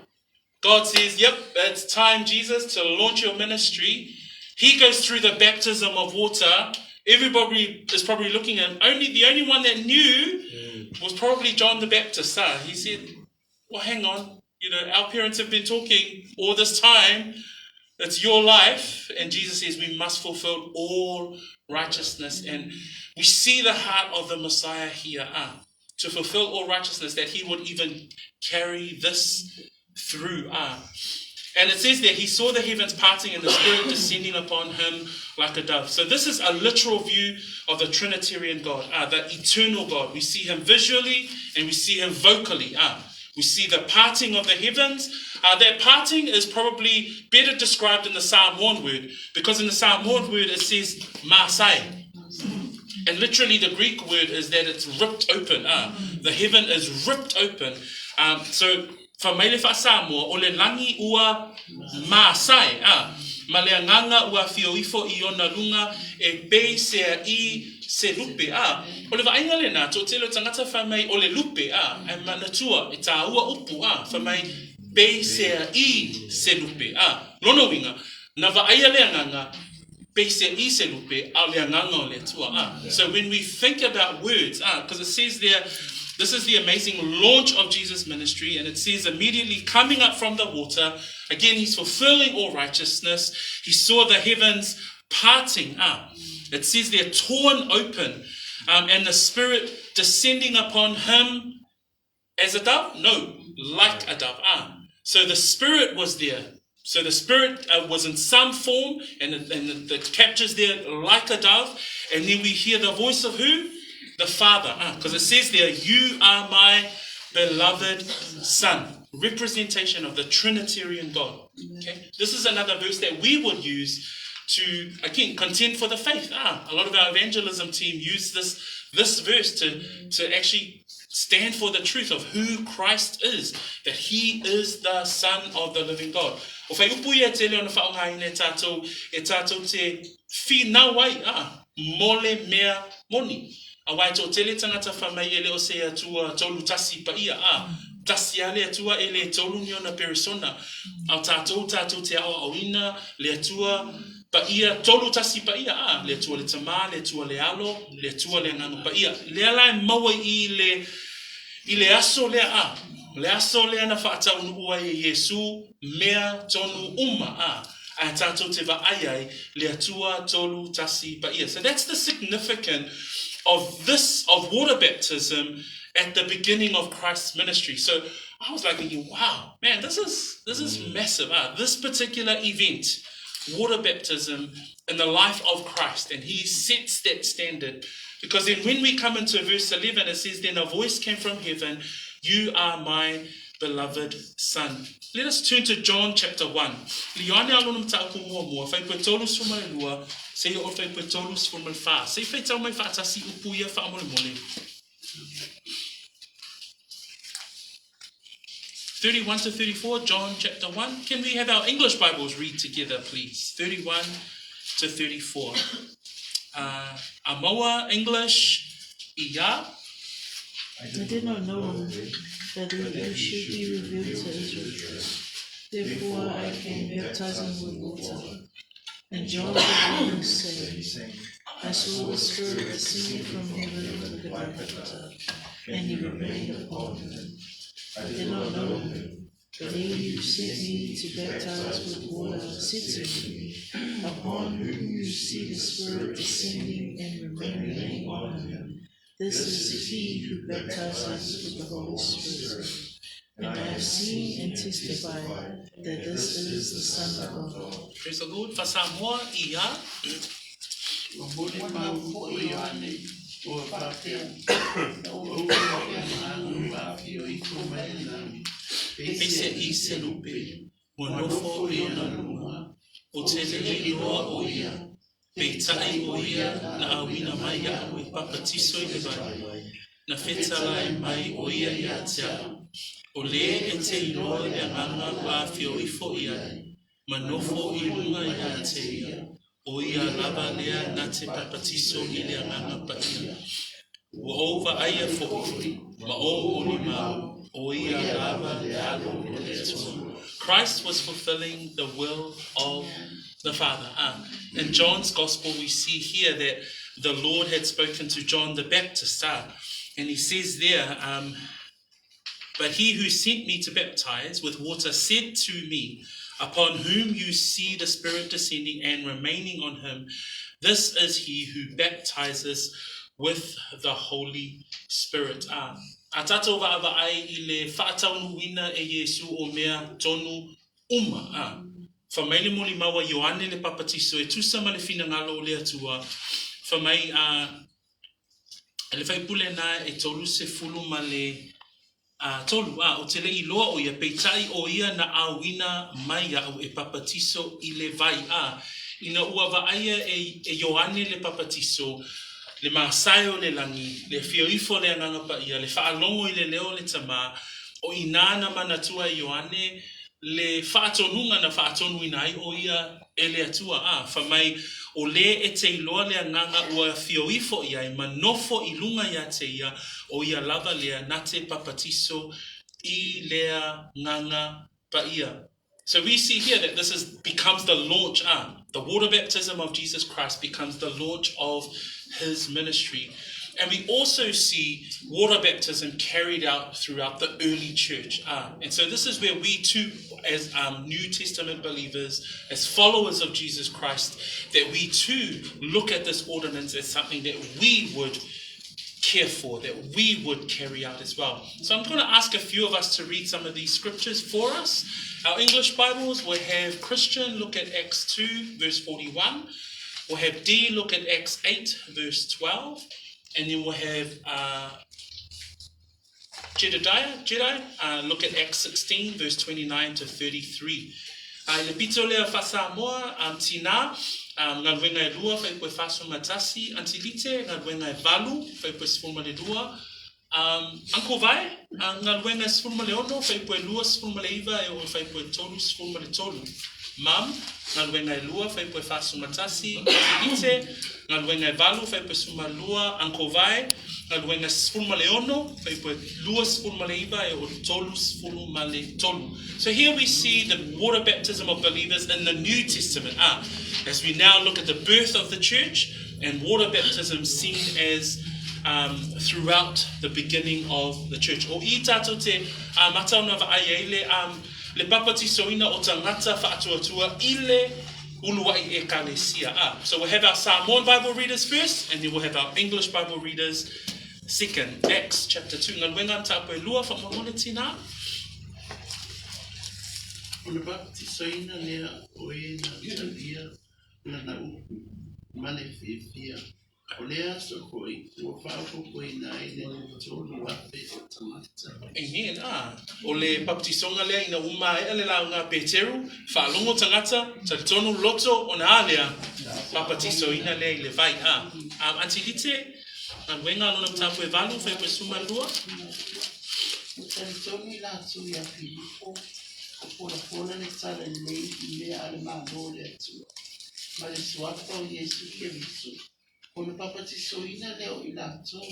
God says, Yep, it's time, Jesus, to launch your ministry. He goes through the baptism of water. Everybody is probably looking at him. Only the only one that knew mm. was probably John the Baptist. Huh? He said, Well, hang on. You know, our parents have been talking all this time. It's your life. And Jesus says we must fulfill all righteousness. And we see the heart of the Messiah here, ah, to fulfill all righteousness, that he would even carry this through. Ah. And it says there, he saw the heavens parting and the Spirit descending upon him like a dove. So this is a literal view of the Trinitarian God, ah, the eternal God. We see him visually and we see him vocally. Ah. We see the parting of the heavens. Uh, that parting is probably better described in the Samoan word, because in the Samoan word it says masai. And literally the Greek word is that it's ripped open. Ah. The heaven is ripped open. Um, so, fa mai le faa-Samoa, o le langi ua masai. Ah. Ma le agaga ua afio ifo i ona luga e pei sea i se lupe, ā, o le vaaiga lenā, toatele o tagata fai mai o le lupe, ā, e manatua, e tāua upu, ā, fai mai pei sea i se lupe, ā, lona uiga, na vaaia le agaga, pei sea i se lupe, a o le agaga o le Atua, ā. So when we think about words, ā, because it says there, this is the amazing launch of Jesus' ministry, and it says immediately coming up from the water, again, he's fulfilling all righteousness. He saw the heavens parting, ah. It says they're torn open, um, and the Spirit descending upon him as a dove? No, like a dove. Ah. So the Spirit was there. So the Spirit uh, was in some form, and, and the, the captures there like a dove. And then we hear the voice of who? The Father. Because ah, it says there, You are my beloved Son. Representation of the Trinitarian God. Okay? This is another verse that we would use to, again, contend for the faith. Ah, a lot of our evangelism team use this, this verse to, to actually stand for the truth of who Christ is, that he is the Son of the living God. O whai upu ia te leo na whaongaina e tātou, e tātou te whinau ai, ah, mole mea moni. Awa e tō tele tangata whamai e leo se atua tolu tasi pa ia, ah, tasi a le atua e le tolu ni ona perisona. Ao tātou, tātou te ao auina, le atua, pa ia, tolu tasi pa ia, ah, le atua le tamā, le atua le alo, le atua le angano pa ia. Lea la e maua i le, i le aso lea, ah, le aso lea na whaataunu'u ai e Iesu, mea tonu uma, ah, ae tātou te vaai ai, le Atua tolu tasi pa ia. So that's the significance of this, of water baptism at the beginning of Christ's ministry. So I was like thinking, wow, man, this is, this is mm. massive. Ah, this particular event, water baptism in the life of Christ, and he sets that standard. Because then when we come into verse 11, it says, Then a voice came from heaven, You are my beloved son. Let us turn to John chapter 1. Le Ioane a lona mataupu muamua, fuaiupu e 32, seia oo i le fuaiupu e 34. Se i faitau mai faatasi upu ia faamolemole. 31 to 34, John chapter 1. Can we have our English Bibles read together, please? 31 to 34. Uh, Amoa, English, Iya. I did not know him, but he should be revealed to Israel. Therefore I came baptizing with water. And John bore witness, saying, I saw the Spirit descending from heaven like a dove, and he remained upon him. I did not know him, but he who sent me to baptize with water said to me, Upon whom you see the Spirit descending and remaining on him, this is he who baptizes with the Holy Spirit. And I have seen and testified that this is the Son of God. Praise the Lord. Fasamoa, Iya. Ua molimau foi Ioane, ua faapea, O ou o le Agaga ua afio ifo mai le lagi, Peiseai se lupe, ua nofo i ona luga, ou te le i iloa ʻo ia, peitai ʻo ia na ʻauina mai iaʻu e papatiso i le vai, na fetalai mai ʻo ia iā te aʻu, ʻO lē e te iloa le Agaga ua afio ifo i ai, ma nofo i luga iā te ia, ʻo ia lava lea na te papatiso i le Agaga Paia. Ua ou vaaia foʻi, ma ou molimau, ʻo ia lava le Alo o le Atua. Christ was fulfilling the will of the Father. Ah, in John's Gospel, we see here that the Lord had spoken to John the Baptist. Ah, and he says there, um, But he who sent me to baptize with water said to me, Upon whom you see the Spirit descending and remaining on him, this is he who baptizes with the Holy Spirit. A, a tātou vaavaai i le faataunuuina e Iesu o mea tonu uma. A, fa mai le molimau a Ioane le Papatiso e tusa ma le finagalo o le Atua, fa mai a, le faipule na e 30 ma le tolu, a, ou te le iloa ʻo ia, peitai ʻo ia na ʻauina mai iaʻu e papatiso i le vai, a, ina ua vaaia e, e Ioane le papatiso, le masae o le lagi, le afio ifo o le Agaga Paia, le faalogo i le leo o le Tamā, ʻo inā na manatua e Ioane le faatonuga na faatonuina ai ʻo ia e le Atua, a, fa mai, ʻo lē e te iloa le Agaga ua afio ifo i ai ma nofo i luga iā te ia, ʻo ia lava lea na te papatiso i le Agaga Paia. So we see here that this is becomes the launch, ah, the water baptism of Jesus Christ becomes the launch of his ministry. And we also see water baptism carried out throughout the early church. Ah, and so this is where we too, as um, New Testament believers, as followers of Jesus Christ, that we too look at this ordinance as something that we would care for, that we would carry out as well. So I'm going to ask a few of us to read some of these scriptures for us. Our English Bibles will have Christian look at Acts 2, verse 41. We'll have D look at Acts 8, verse 12. And then we'll have uh, Jedediah, Jedi, uh, look at Acts 16, verse 29 to 33. Uh, I le pito lea wha-Samoa, um, tina, um, galuega e lua, fuaiupu e 41, Aunty Lite, galuega e valu, fuaiupu e 12, um, Uncle Vae, uh, galuega e 16, fuaiupu e 29 e oo i fuaiupu e 33. Mum, galuega e lua, fuaiupu e 41, Aunty Lite, galuega e valu, fuaiupu e 12, Uncle Vae, galuega e 16, fuaiupu e 29 e oo i 33. So here we see the water baptism of believers in the New Testament. Ah, as we now look at the birth of the church and water baptism seen as um, throughout the beginning of the church. O i tātou te uh, mata ona vaai ai le, um, le papatisoina o tangata whaatuatua i le uluai ekalesia. Ah, so we'll have our Samoan Bible readers first, and then we'll have our English Bible readers second. Acts chapter 2. Galuega mataupu e lua, faamolemole tina. Ona papatisoina lea o e na talia lana upu ma le fiafia. O lea aso foi ua faaopoopoina ai le 3,000 o tagata. Amen. A, o le papatisoga lea ina ua maea le lauga a Peteru, faalogo tagata, talitonu loto ona a lea? Papatisoina lea i le vai. A, um, Aunty Lite, galuega a lona mataupu e valu, fuaiupu e 12. Ua talitonu i latou ia Filipo, o polapola le tala lelei i mea a le Malo o le Atua, ma le suafa o Iesu Keriso, ona papatisoina lea o i latou,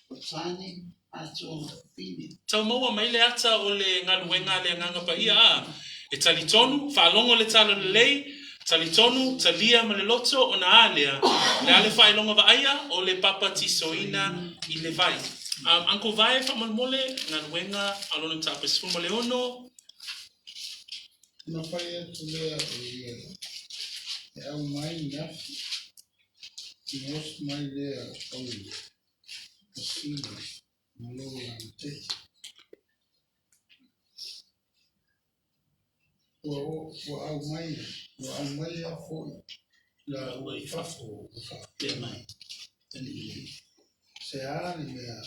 o tane atoa ma fafine. Tau maua mai le ata o le galuega a le Agaga Paia, a e talitonu, faalogo le tala lelei, talitonu, talia ma le loto, ona a lea? O le a le faailoga vaaia? O le papatisoina i le vai. Um, Uncle Vae, faamolemole, galuega a lona mataupu e 16. Ona fai atu lea o ia e aumai ni afi, ona oso mai lea o Paulo ma Sila ma lo lagatete. Ua, ua aumaia, ua aumaia foi laua i fafo ua faapea mai, Se a le mea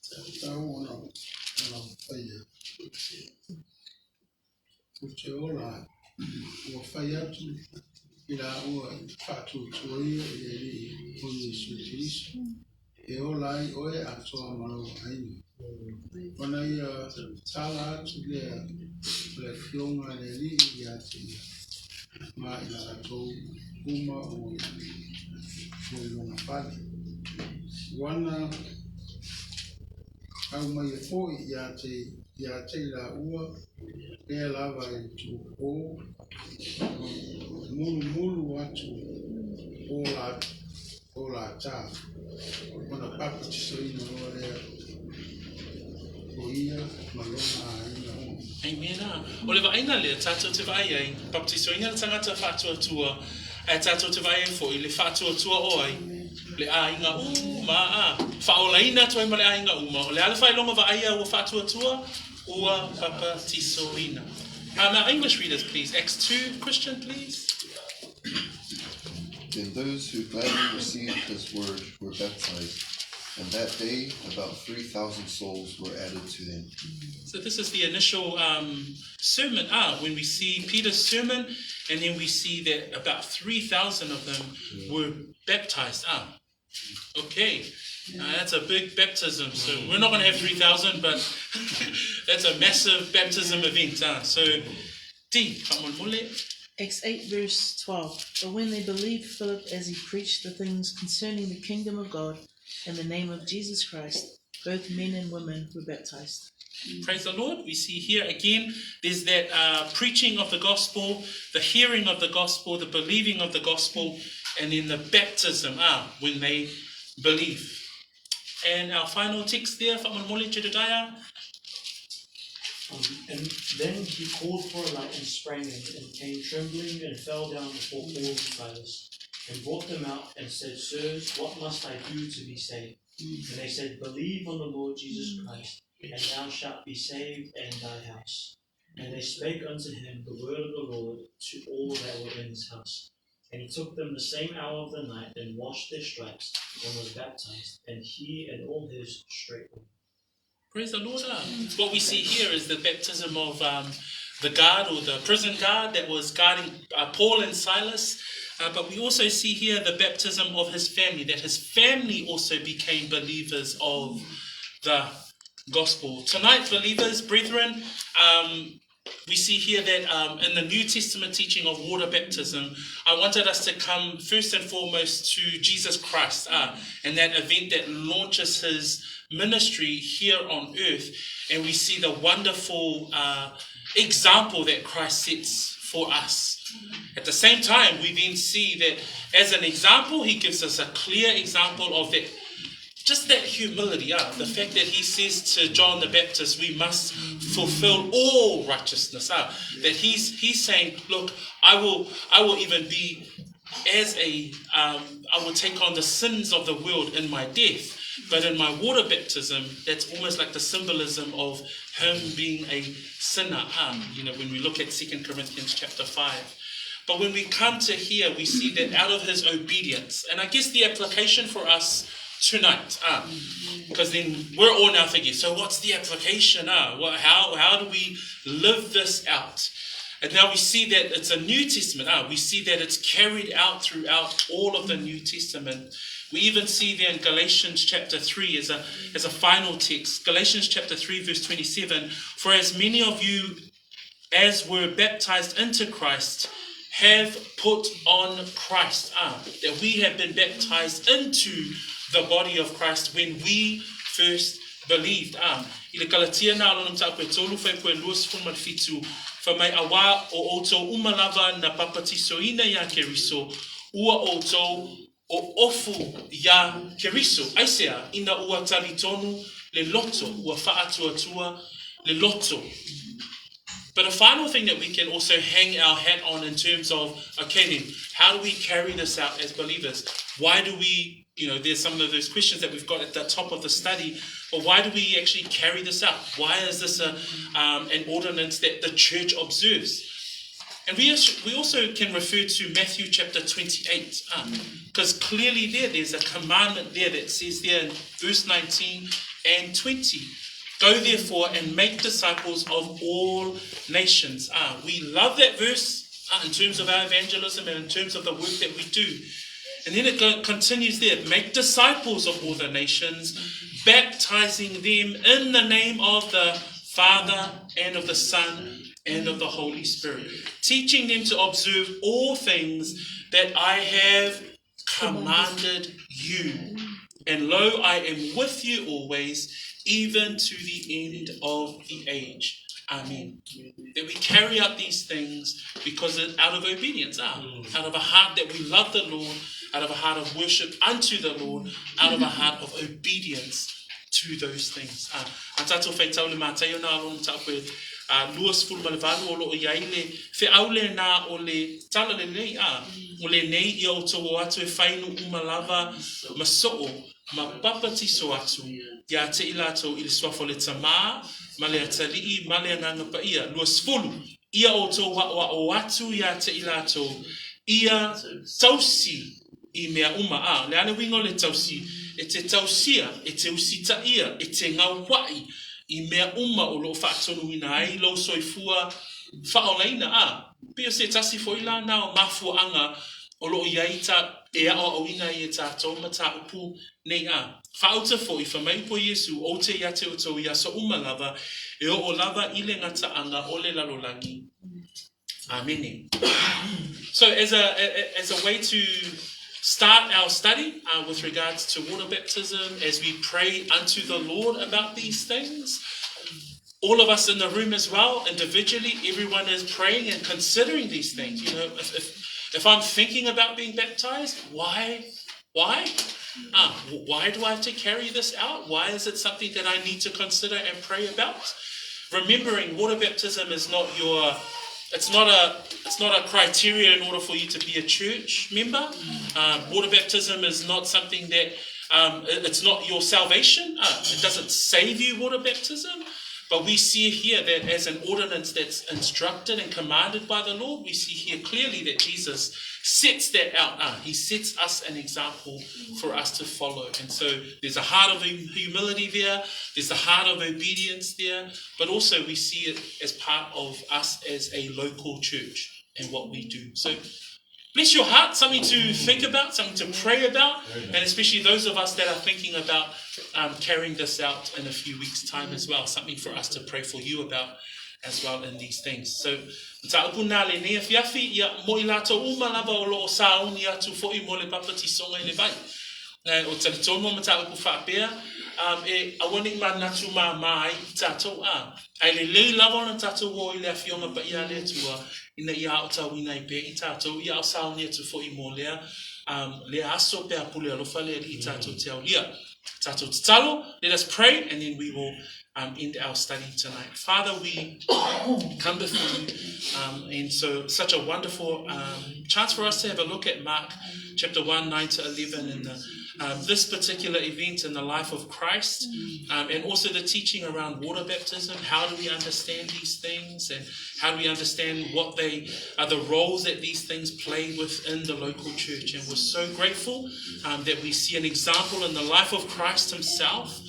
tatau ona ona faia? Ou te ola ai, ua fai atu i laua i faatuatuaia i le Alii o Iesu Keriso, e ola ai oe atoa ma lou aiga. Ona ia tala atu lea o le Afioga a le Alii ia te ia, ma i latou uma ua i lona fale. Ua na aumaia foi ia te ia te i laua lea lava e tuupo ma mulumulu atu o la o lata, ona papatisoina loa lea o ia ma lona aiga uma. Amen. A o le vaaiga lea tatou te vaai ai, papatisoina le tagata faatuatua, ae tatou te vaai ai foi i le faatuatua o ai? Le aiga uma, a faaolaina atu ai ma le aiga uma. O le a le faailoga vaaia ua faatuatua? Ua papatisoina. Our English readers, please. Acts 2, Christian, please. Then those who gladly received his word were baptized, and that day about 3,000 souls were added to them. So this is the initial um, sermon, ah, when we see Peter's sermon, and then we see that about 3,000 of them were baptized. Ah, okay. That's a big baptism. So we're not going to have 3,000, but that's a massive baptism event. Ah. So, D, faamolemole. Acts 8, verse 12. But when they believed Philip as he preached the things concerning the kingdom of God and the name of Jesus Christ, both men and women were baptized. Praise the Lord. We see here again, there's that preaching of the gospel, the hearing of the gospel, the believing of the gospel, and then the baptism when they believe. And our final text there, faamolemole Jedediah. And then he called for a light and sprang in, and came trembling and fell down before Paul and Silas, and brought them out and said, Sirs, what must I do to be saved? And they said, Believe on the Lord Jesus Christ, and thou shalt be saved and thy house. And they spake unto him the word of the Lord to all that were in his house. And he took them the same hour of the night, and washed their stripes, and was baptized, and he and all his straightway. Praise the Lord. What we see here is the baptism of um, the guard or the prison guard that was guarding Paul and Silas. But we also see here the baptism of his family, that his family also became believers of the gospel. Tonight, believers, brethren, um, we see here that um, in the New Testament teaching of water baptism, I wanted us to come first and foremost to Jesus Christ and that event that launches his ministry here on earth. And we see the wonderful example that Christ sets for us. At the same time, we then see that as an example, he gives us a clear example of that just that humility, the fact that he says to John the Baptist, we must fulfill all righteousness. That he's he's saying, look, I will I will even be as a um, I will take on the sins of the world in my death. But in my water baptism, that's almost like the symbolism of him being a sinner. You know, when we look at 2 Corinthians chapter 5. But when we come to here, we see that out of his obedience, and I guess the application for us tonight, because then we're all now thinking, so what's the application? What, how do we live this out? And now we see that it's a New Testament. We see that it's carried out throughout all of the New Testament. We even see there in Galatians chapter 3 as a final text. Galatians chapter 3, verse 27, For as many of you as were baptized into Christ have put on Christ. That we have been baptized into the body of Christ when we first believed. I le Kalatia na alona mataupu e tolu fuaiupu e 27, fai mai auā o ʻoutou uma lava na papatisoina iā Keriso, ua ʻoutou ofu iā Keriso. Aisea, ina ua talitonu le loto, ua faatuatua le loto. But a final thing that we can also hang our hat on in terms of, okay then, how do we carry this out as believers? Why do we, you know, there's some of those questions that we've got at the top of the study, but why do we actually carry this out? Why is this an ordinance that the church observes? And we also can refer to Matthew chapter 28, because clearly there's a commandment there that says there in verse 19 and 20, Go therefore and make disciples of all nations. We love that verse in terms of our evangelism and in terms of the work that we do. And then it continues there, make disciples of all the nations, baptizing them in the name of the Father and of the Son and of the Holy Spirit, teaching them to observe all things that I have commanded you. And lo, I am with you always, even to the end of the age. Amen. That we carry out these things because out of obedience, out of a heart that we love the Lord, out of a heart of worship unto the Lord, out of a heart of obedience to those things. A tātou faitau le Mataio nā alona mataupu e 28 o loo i ai le feau lenā o le talalelei, o lenei ia ʻoutou o atu e fai nuu uma lava ma soo ma papatiso atu iā te i latou i le suafa o le Tamā ma le Atalii ma le Agaga Paia. 20 ia ʻoutou aʻoaʻo atu iā te i latou ia tausi i mea uma. O le a le uiga o le tausi? E te tausia, e te usitaia, e te gauaʻi i mea uma o loo faatonuina ai lou soifua faaolaina. Pei o se tasi foi lana o mafuaaga o loo i ai ta e aʻoaʻoina ai e tatou mataupu nei. Faauta foi fai mai upu a Iesu, ou te ia te ʻoutou i aso uma lava, e oo lava i le gataaga o le lalolagi. Amene. So as a way to start our study with regards to water baptism, as we pray unto the Lord about these things, all of us in the room as well, individually, everyone is praying and considering these things. You know, if I'm thinking about being baptized, why? Why? Why do I have to carry this out? Why is it something that I need to consider and pray about? Remembering water baptism is not your, it's not a criteria in order for you to be a church member. Water baptism is not something that, it's not your salvation. It doesn't save you, water baptism. But we see here that as an ordinance that's instructed and commanded by the Lord, we see here clearly that Jesus sets that out. He sets us an example for us to follow. And so there's a heart of humility there, there's a heart of obedience there, but also we see it as part of us as a local church and what we do. So bless your heart, something to think about, something to pray about, and especially those of us that are thinking about carrying this out in a few weeks' time as well, something for us to pray for you about as well in these things. So, mataupu nā lenei afiafi, ia mo i latou uma lava o loo sauni atu foi mo le papatisoga i le vai. O talitonu mataupu faapea, e aua nei manatu māmā ai i tatou ae lelei lava ona tatou o i le Afioga Paia a le Atua, ina ia aotauina ai pea i tatou, ia ao sauni atu foi mo lea, lea aso pe a pule alofa le Alii tatou te aulia. Tatou tatalo, let us pray, and then we will end our study tonight. Father, we come before you, and so such a wonderful chance for us to have a look at Mark chapter 1, 9 to 11, and this particular event in the life of Christ, and also the teaching around water baptism. How do we understand these things, and how do we understand what they are, the roles that these things play within the local church? And we're so grateful that we see an example in the life of Christ himself.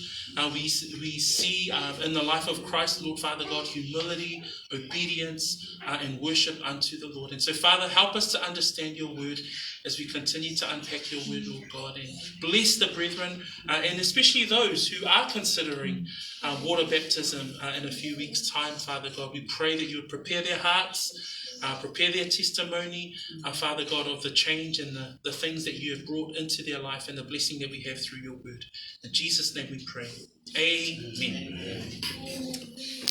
We see in the life of Christ, Lord Father God, humility, obedience, and worship unto the Lord. And so, Father, help us to understand your word as we continue to unpack your word, Lord God, and bless the brethren, and especially those who are considering water baptism in a few weeks' time, Father God. We pray that you would prepare their hearts, prepare their testimony, Father God, of the change and the things that you have brought into their life and the blessing that we have through your word. In Jesus' name we pray. Amen. Amen.